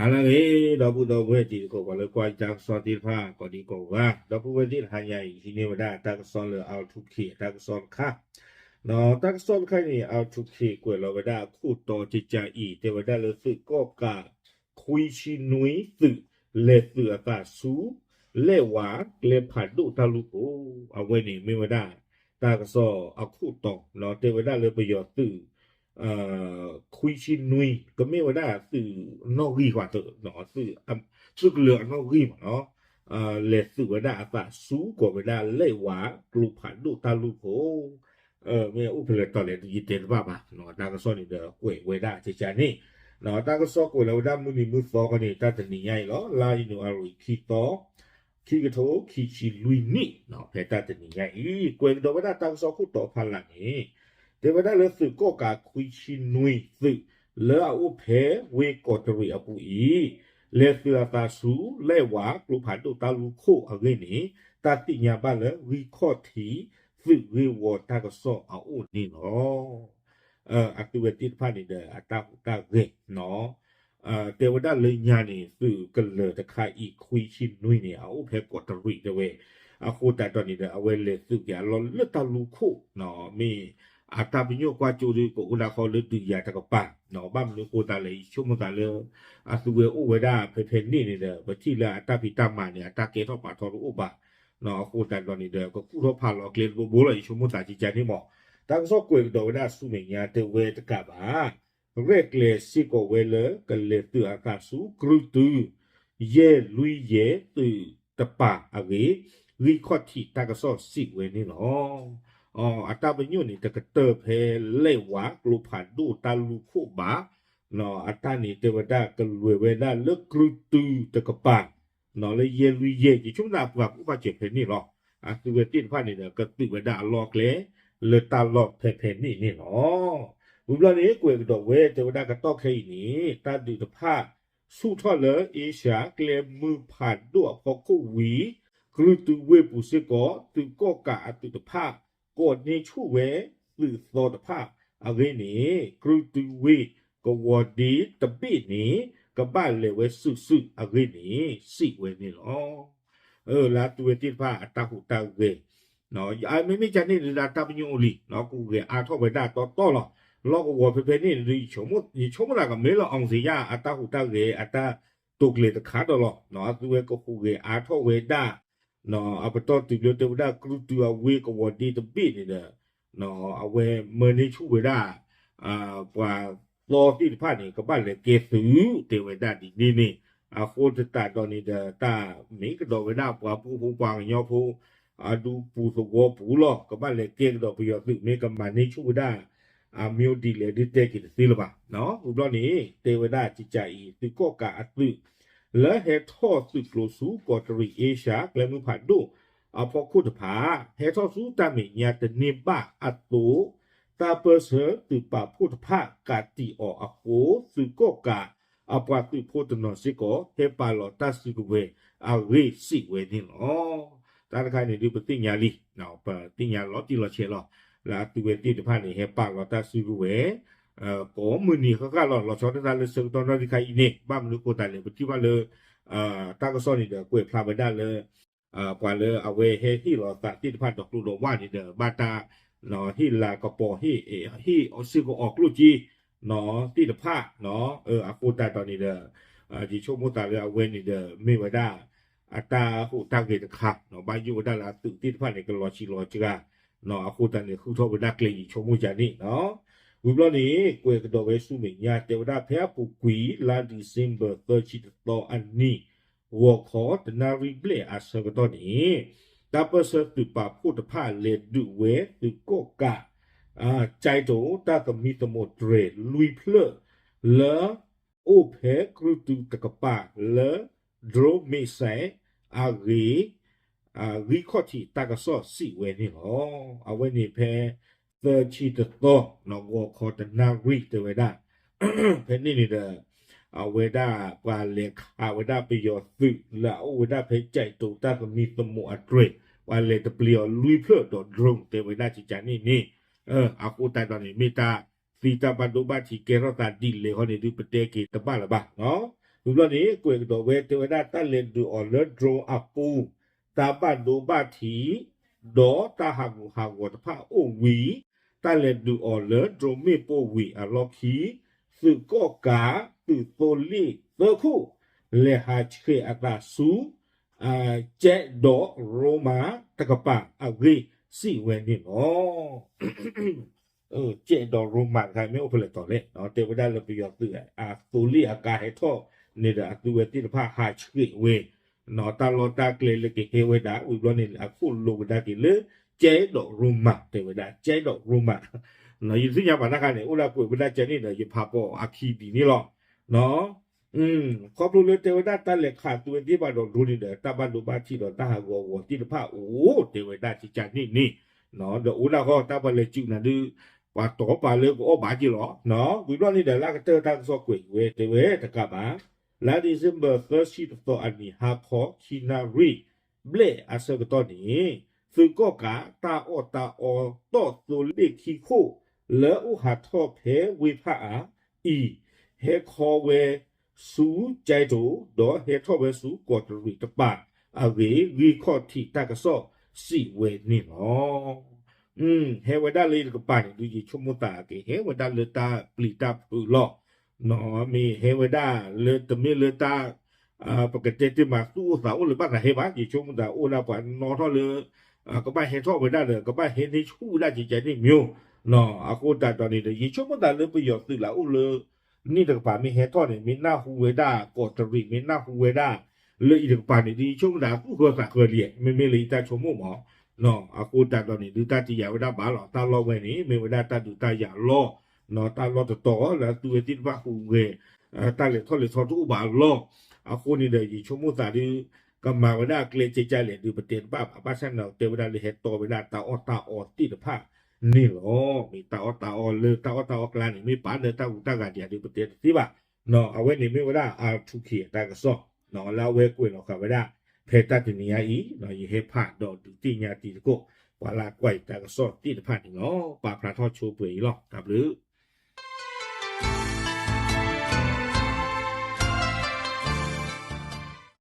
ဟါလၢအဂ့ၤ ဒီပုၢ်ဒီဝဲၢ်တံၤသကိး ပှၤလၢကွၢ်ယတၢ်ကစီၣ်သ့ၣ်တဖၣ် ကိးဒံကိးဂၤ, ဒီပုၢ်ဝဲၢ်သ့ၣ်တဟါညါအံၤ ဟံးန့ၢ်ဝဲဒၣ်တၢ်ကစီၣ်လၢ R two K အတၢ်ကစီၣ်တခါ, ဒီးတၢ်ကစီၣ်တခါအံၤန့ၣ် R two K ကွဲးလီၤဝဲဒၣ်အခိၣ်တီကကးအံၤ တဲဝဲဒၣ်လၢသုးကီၣ်ကး ခွံဆံနွံသုး လဲၤသုးအသးဆူ လဲၣ်ဝးကျဲဖးဒိၣ်တၢ်လူၢ်ခိၣ်, အဝဲန့ၣ်မ့ၢ်ဝဲဒၣ် တၢ်ကစီၣ်အခိၣ်တီ တဲဝဲဒၣ်လၢပယီၤသုး ခွံဆံနွံ ကမ့ၢ်ဝဲဒၣ်သုးနီၣ်ဂံၢ်ဃီ, သုးကလၢၤအနီၣ်ဂံၢ်မးနီၤ, လဲၤသုးဝဲဒၣ်အသးဆူ ကိးဝဲဒၣ်လဲၣ်ဝးကျိဖးဒိၣ်တၢ်လူၢ်ခိၣ်, မ့ၢ်အိၣ်ဖဲလဲၣ်တီလဲၣ် ယတဲတဘၣ်ဘၣ်, တၢ်ကစီၣ်န့ၣ်ဒီးကွဲးဝဲဒၣ်ကကးန့ၣ်, တၢ်ကစီၣ်ကွဲးလီၤဝဲဒၣ်မုၢ်နံၤမုၢ်သီခီန့ၣ် တၢ်တနံၤညါအံၤလီၤ, လါယနူၤအါရံၤ ခံသီ ခံကထိခံဆံလွံၢ်နံၣ်, ဖဲတၢ်တနံၤညါအံၤ ကွဲးကဒီးဝဲဒၣ်တၢ်ကစီၣ်ခိၣ်တီဖးလၢ်န့ၣ်, တဲဝဲဒၣ်လၢသုးကီၣ်ကးခွံဆံနွံသုး လၢအအိၣ်ဖဲဝ့ၢ်ကီးတရံးအပူၤအံၤ လဲၤသုးအသးဆူ လဲၣ်ဝးကျိဖးဒိၣ်တၢ်လူၢ်ခိၣ်အဂ့ၢ်န့ၣ် တၢ်သ့ၣ်ညါဘၣ်လၢ ဂံၢ်ခီၣ်ထံးသုးဂ့ၢ်ဝီတၢ်ကစီၣ်အအိၣ်န့ၣ်လီၤ. အသုဝဲသ့ၣ်တဖၣ်န့ၣ်ဒီး အတၢ်ဟူးတၢ်ဂဲၤ တဲဝဲဒၣ်လၢညါန့ၣ် သုးကလၢၤတခါအံၤ ခွံဆံနွံန့ၣ် အအိၣ်ဖဲကီးတရံးတဲဝဲ, အဃိသတးဒီးန့ၣ်ဒီး အဝဲလဲၤသုးက့ၤအလီၢ်လၢတၢ်လူၢ်ခိၣ်, မ့ၢ်အတၢ်ပညိၣ်ကွၢ်ကၠိဒုး ကအိၣ်ဒၣ်ဃီလၢဒုးယၤတကပၤ, ဘၣ်မနုၤအဃိသတးလဲၣ် ယဆိကမိၣ်သးလၢ အသုဝဲအိၣ်ဝဲဒၣ်ဖဲဖဲန့ၣ်န့ၣ်ဒီး ပထံၣ်လၢအတၢ်ဖံးတၢ်မၤန့ၣ် အတၢ်ကဲထီၣ်ပာ်ထီၣ်တအိၣ်ဘၣ်, အဃိသတးဒီးန့ၣ်ဒီး ကကူၣ်ထီၣ်ဖးလီၤကျဲတဘိဘိလီၤ ယဆိကမိၣ်သးကကးန့ၣ်မး, တၢ်ကစီၣ်ကွဲးကဒီးဝဲဒၣ်ဆူမဲာ်ညါတဲဝဲတကးဘၣ် ရဲၣ်ကျဲၤစ့ၢ်ကီးဝဲလၢ ကလဲၤသုးအသးဆူ ကြုးတု ယဲၢ်လွံၢ်ယဲၢ်သုးတပၤအဂ့ၢ်, ဂံၢ်ခီၣ်ထံးတၢ်ကစီၣ်စံးဝဲန့ၣ်လီၤ. အတၢ်ပညိၣ်န့ၣ် တကတၢၢ်ဖဲလဲၣ်ဝးကျိဖးဒိၣ်တၢ်လူၢ်ခိၣ်ဘၣ်, အတၢ်န့ၣ်တဲဝဲဒၣ်ကလဲၤဝဲဒၣ်လၢကြုးတုတကပၤ လၢယဲၢ်လွံၢ်ယဲၢ် ယဆိကမိၣ်သးပှၤကူၣ်ဘၣ်စၢၤဖဲန့ၣ်လီၤ. အသုဝဲသ့ၣ်တဖၣ်န့ၣ်ဒီး ကသုးဝဲဒၣ်အလီၢ်အကျဲ လၢတၢ်လီၢ်ဖဲဖဲန့ၣ်န့ၣ်လီၤ. ဝံၤဘျီန့ၣ် ကွဲးကဒီးဝဲတဲဝဲဒၣ်ကတီၢ်ခဲအံၤန့ၣ် တၢ်ဒုးတဖၣ် ဆူၣ်ထီၣ်လၢအ့ရှါကျဲမုၢ်ဖးဒိၣ်အဖီခိၣ်ဝံၤ ကြုးတုဝ့ၢ်ပူၤစ့ၢ်ကီး သုးကီၣ်ကးအသုးတဖၣ် ကိးန့ၢ်ဆူၣ်ဝဲသုးသီတဖၣ်အဂ့ၢ်န့ၣ် ကြုးတုဝ့ၢ်ကဝီၤဒ့တဘ့ၣ်န့ၣ် ကဘၣ်လဲၤဝဲစုာ်စုာ်အဂ့ၢ်န့ၣ် စံးဝဲန့ၣ်လီၤ. လၢအသုဝဲသ့ၣ်တဖၣ်အတၢ်ဟူးတၢ်ဂဲၤ မ့မ့ၢ်ကန့ၣ်ဒုး တၢ်ပညိၣ်အိၣ်လံ ကဟူးဂဲၤအါထီၣ်ဝဲဒၣ်တီတီလီၤ. လီၢ်ကဝီၤဖဲဖဲန့ၣ်ဒုး ယဆိကမိၣ်သးကမ့ၢ်လၢ အောင်ဇေယျ အတၢ်ဟူးတၢ်ဂဲၤအတၢ်တိာ်ကျဲၤတခါဒီးလီၤ. အသုဝဲကဟူးဂဲၤအါထီၣ်ဝဲဒၣ် အပတီၢ်တုၤလၢတဲဝဲဒၣ် ကြုးတုအဝ့ၢ်ကဝီၤဒ့တဘ့ၣ်န့ၣ်ဒီး အဝဲမၢန့ၢ်ဆူၣ်ဝဲဒၣ် ပှၤသီသ့ၣ်တဖၣ်န့ၣ် ကဘၣ်လဲၤကဲသုး တဲဝဲဒၣ်ဒ်န့ၣ်န့ၣ် အဃိသတးဒီးန့ၣ်ဒီး တၢ်မ့ၢ်ကဒီးဝဲဒၣ်ပှၤပှိၢ်ဖိပှၤကညီဖိ အဒူပူၤသဝီပူၤလီၤ. ကဘၣ်လဲၤကဲကဒီးပယီၤသုး မ့ၢ်ကမၤန့ၢ်ဆူၣ်ဝဲဒၣ် အမ့ၢ်အိၣ်ဒ်လဲၣ်ဒုးတဲက့ၤတသ့လၢၤဘၣ်. ဝံၤဘျီန့ၣ် တဲဝဲဒၣ်ကကးအံၤ သုးကီၣ်ကးအသုး လၢဟဲထီၣ်သုးကျိၤဆူကီးတရံးအ့ရှါ ကျဲမုၢ်ဖးဒိၣ်အဖီခိၣ်တဖၣ် ဟဲထီၣ်ဆူတၢ်မဲာ်ညါတန့ၢ်ဘၣ်အသိး တၢ်ပၢၢ်ဆၢသုးပာ်ဖှိၣ်တဖၣ်ကးတံာ်အီၤအဃိ သုးကီၣ်ကးအပှၤသုးဖိတနီၤစ့ၢ်ကီး ဟဲပာ်လီၤတၢ်စုကဝဲၤအဂ့ၢ်စံးဝဲန့ၣ်လီၤ. တၢ်တခါန့ၣ်ဒုးပသ့ၣ်ညါလံ ပသ့ၣ်ညါလီၤတံၢ်လီၤဆဲးလီၤ. လၢအသုဝဲသ့ၣ်တဖၣ်န့ၣ် ဟဲပာ်လီၤတၢ်စုကဝဲၤ ကိးမုၢ်နံၤဃၣ်ဃၣ်လီၤ. လီၤဆီဒၣ်တၢ်လၢဆၢကတီၢ်နီၣ်ရံၣ်ခါအံၤန့ၣ် ဘၣ်မနုၤအဃိသတးလဲၣ် ပထံၣ်ဘၣ်လၢ တၢ်ကစီၣ်န့ၣ်ဒီး ကွဲးဖျါဝဲဒၣ်လၢ ပှၤလၢအဝဲဟဲဟ့ၣ်လီၤသးသ့ၣ်တဖၣ်ဒီးကျိဒီးဝၣ်န့ၣ်ဒီး ဘၣ်တၢ် ဟ့ၣ်လၤကပီၤ ဟ့ၣ်စ့ၢ်ကီးအီၤကျိၣ်စ့ သ့ၣ်တဖၣ် အဃိသတးဒီးန့ၣ်ဒီး ယဆိကမိၣ်သးလၢအဝဲန့ၣ်ဒီး မ့ၢ်ဝဲဒၣ် အတၢ်ဟူးတၢ်ဂဲၤတခါ ဘၣ်ယိၣ်ဝဲဒၣ်လၢအသုးသ့ၣ်တဖၣ်န့ၣ် ကလီၤဆံးလီၤစှၤ အဃိသတးန့ၣ် ဃုထီၣ်ဝဲဒၣ်ကျဲ ယဆိကမိၣ်ကန့ၣ် ဝံၤဘျီန့ၣ် ကွဲးကဒီးဝဲဆူမဲာ်ညါ တဲဝဲဒၣ်ဖဲအပူၤကွံာ် လါ December သၢဆံတသီအနံၤ ဂီၤခီတနၣ်ရံၣ်ဘျဲၣ်အဆၢကတီၢ်န့ၣ် တၢ်ပၢၢ်ဆၢသုးပာ်ဖှိၣ်တဖၣ်လဲၤဒုးဝဲသုးကီၣ်ကး ကၠဲးတိၤတၢ်သမံသမိးတြဲၤလွံၢ်ဖျၢၣ် လၢအိၣ်ဖဲကြုးတုတကပၤလၢ drone missile အဂ့ၢ် ဂံၢ်ခီၣ်ထံးတၢ်ကစီၣ်စံးဝဲန့ၣ်လီၤ. အဝဲန့ၣ်ဖဲ သၢဆံတသီ ဂီၤခီတနၣ်ရံၣ်တဲဝဲဒၣ် ဖဲန့ၣ်န့ၣ်ဒီး အဝဲဒၣ်ပှၤလဲၤခးဝဲဒၣ်ပယီၤသုးလၢအအိၣ်ဝဲဒၣ်ဖဲကၠဲးတိၤတၢ်သမံသမိးအတြဲၤ ပှၤလဲၤတပျံၤအီၤလွံၢ်ဖျၢၣ်ဒီး drone တဲဝဲဒၣ်ကကန့ၣ်န့ၣ် အဃိသတးဒီးန့ၣ် မ့ၢ်တၢ်သံတၢ်ဘၣ်ဒိဘၣ်ထံးကဲထီၣ်သးဒ်လဲၣ်ဃီန့ၣ် ဒုးပတဲက့ၤတဘၣ်လၢၤဘၣ်နီၤ. ဝံၤဘျီန့ၣ် ကွဲးကဒီးဝဲတဲဝဲဒၣ် တၢ်လဲၤဒုးအီၤလၢ drone အပူၤ တၢ်ဘၣ်ဒိဘၣ်ထံး ဒီးတၢ်ဟးဂူာ်ဟးဂီၤတဖၣ်အိၣ်ဝံၤ တၢ်လဲၤဒုးအီၤလၢ drone မ့ၣ်ပိၢ်ဝံၤအလီၢ်ခံ သုးကီၣ်ကး သုးသိလ့ၣ်သၢခိၣ် လဲၤဟးဆှဲးအသးဆူ ကဲဒီးရိမၤတကပၤအဂ့ၢ် စံးဝဲန့ၣ်လီၤ. ကဲဒီးရိမၤတခါ မ့ၢ်အိၣ်ဖဲလဲၣ်တီၤလဲၣ် တဲဝဲဒၣ်လၢပယီၤသုး အသိလ့ၣ်အကါဟဲထီၣ်န့ၣ်ဒီး အသုဝဲသ့ၣ်တဖၣ်ဟးဆှဲးဝဲ တၢ်လီၢ်တၢ်ကျဲလၢကဟဲဝဲဒၣ် ဝံၤဘျီန့ၣ် အခိၣ်လိာ်ကဒါက့ၤလၢ ကဲဒီးရိမၤ တဲဝဲဒၣ် ကဲဒီးရိမၤ ယသ့ၣ်ညါဘၣ်တခါန့ၣ် အိၣ်ဒၣ်ကွဲးဝဲဒၣ်ကဲန့ၣ်ဒီး ယဖးပိာ်အခံဒ်န့ၣ်လီၤ. ခီဖျိလၢတဲဝဲဒၣ်တၢ်လဲၤခးသုဝဲသ့ၣ်တဖၣ်ဒီး drone န့ၣ်ဒီး တၢ်ဘၣ်ဒိဘၣ်ထံးဒီးတၢ်ဟးဂီၤဂီၤသ့ၣ်တဖၣ်အိၣ် တဲဝဲဒၣ်ကကန့ၣ်န့ၣ် ဒီးအိၣ်ဒၣ်ဃီ တၢ်ပှၤလဲၤစုးနၤဒုး ပှၤတီၤပာ်လၢကအီၣ်ဘၣ်က့ၤလီၤ. ဝံၤဘျီန့ၣ်ဒီး လၢကတၢၢ်တၢ်ကစီၣ်ကွဲးဝဲတဲဝဲတကးဘၣ် လါ December သၢဆံတသီအနံၤ ဟါခီခံနၣ်ရံၣ် ဘျဲၣ်အဆၢကတီၢ်န့ၣ် သုးကီၣ်ကး တၢ်အီၣ်တၢ်အီတီၣ်သိလ့ၣ်ခံခိၣ် လၢအိၣ်ဟးထီၣ်ဖဲဝ့ၢ်ဖးအါအံၤ ဟဲခီဝဲဆူကၠဲတိၤ ဒီးဟဲထီၣ်ဝဲဆူကီးတရံးတပၤအဂ့ၢ် ဂံၢ်ခီၣ်ထံးတၢ်ကစီၣ်စံးဝဲန့ၣ်လီၤ. ဟဲဝဲဒၣ်လၢယတကပၤန့ၣ်ဒုး ယဆိကမိၣ်သးကဟဲဝဲဒၣ်လၢတၢ်ပျံၤတၢ်ဖုးလီၤ. မ့ၢ်ဟဲဝဲဒၣ်လၢတမ့ၢ်လၢတၢ် ပကတဲတ့ၢ်မး သူၣ်အိၣ်သးအိၣ်လၢဘၣ်သးဟဲဘၣ် ယဆိကမိၣ်သးအိၣ်ဒၣ်ပှၤနီၣ်ထီၣ်လၢ ကဘၣ်ဟဲထီၣ်ဝဲဒၣ်ဒီး ကဘၣ်ဟဲန့ၢ်ဆူၣ်ဝဲဒၣ်ကကန့ၣ်မ့ၢ် အဃိသတးဒီးန့ၣ်ဒီး ယဆိကမိၣ်သးလၢပယီၤသုးလၢအိၣ်လၢ န့ၣ်တကပၤမ့ၢ်ဟဲထီၣ်န့ၣ် မ့ၢ်နၢ်ဟူဝဲဒၣ်ကီးတရံး မ့ၢ်နၢ်ဟူဝဲဒၣ် လၢအံၤတကပၤန့ၣ်ဒုး ယဆိကမိၣ်သးသူၣ်ဃၢသးဃၢလံ မ့မ့ၢ်လၢယတၢ်ဆိကမိၣ်မး အဃိသတးဒီးန့ၣ်ဒုး တၢ်တယာ်ဝဲဒၣ်ဘၣ်လီၤ တၢ်လီၢ်ဝဲန့ၣ် မ့ၢ်ဝဲဒၣ်တၢ်ဒုးတၢ်ယၤလီၢ် တၢ်လီၢ်တတီၤလၢအသုဝဲသ့ၣ်တဖၣ်ဟူးဂဲၤ တၢ်လဲၤထီၣ်လဲၤထီတအိၣ်ဘၣ်အလီၢ် အဃိန့ၣ်ဒီး ယဆိကမိၣ်သးဒုး ကမၤဝဲဒၣ်အကျဲကဲကၢလဲၣ်ဒုး ပတဲတဘၣ်ဘၣ် ဘၣ်ဆၣ်န့ၣ်ဒီး တဲဝဲဒၣ်လၢဟဲတီဝဲဒၣ်တၢ်အီၣ်တၢ်အီသ့ၣ်တဖၣ်န့ၣ်လီၤ. မ့ၢ်တၢ်အီၣ်တၢ်အီလၢတၢ်အီၣ်တၢ်အီကျါန့ၣ် မ့ၢ်ပာ်လၢတၢ်ဟူးတၢ်ဂဲၤဒံးဒုး ပတဲတသ့ဘၣ် အဝဲန့ၣ်မ့ၢ်ဝဲဒၣ် R two K တၢ်ကစီၣ် လၢအဝဲကွဲးလီၤဃာ်ဝဲဒၣ် ဖဲတၢ်တနံၤညါအံၤ ယဟဲဖးဒီးဒုးသ့ၣ်ညါတံၤသကိး ပှၤလၢကွၢ်ယတၢ်ကစီၣ်သ့ၣ်တဖၣ်န့ၣ်လီၤ. ပာ်ဖျါထီၣ်ဆိပှဲၤအံၤလီၤ. တၢ်ဘျုး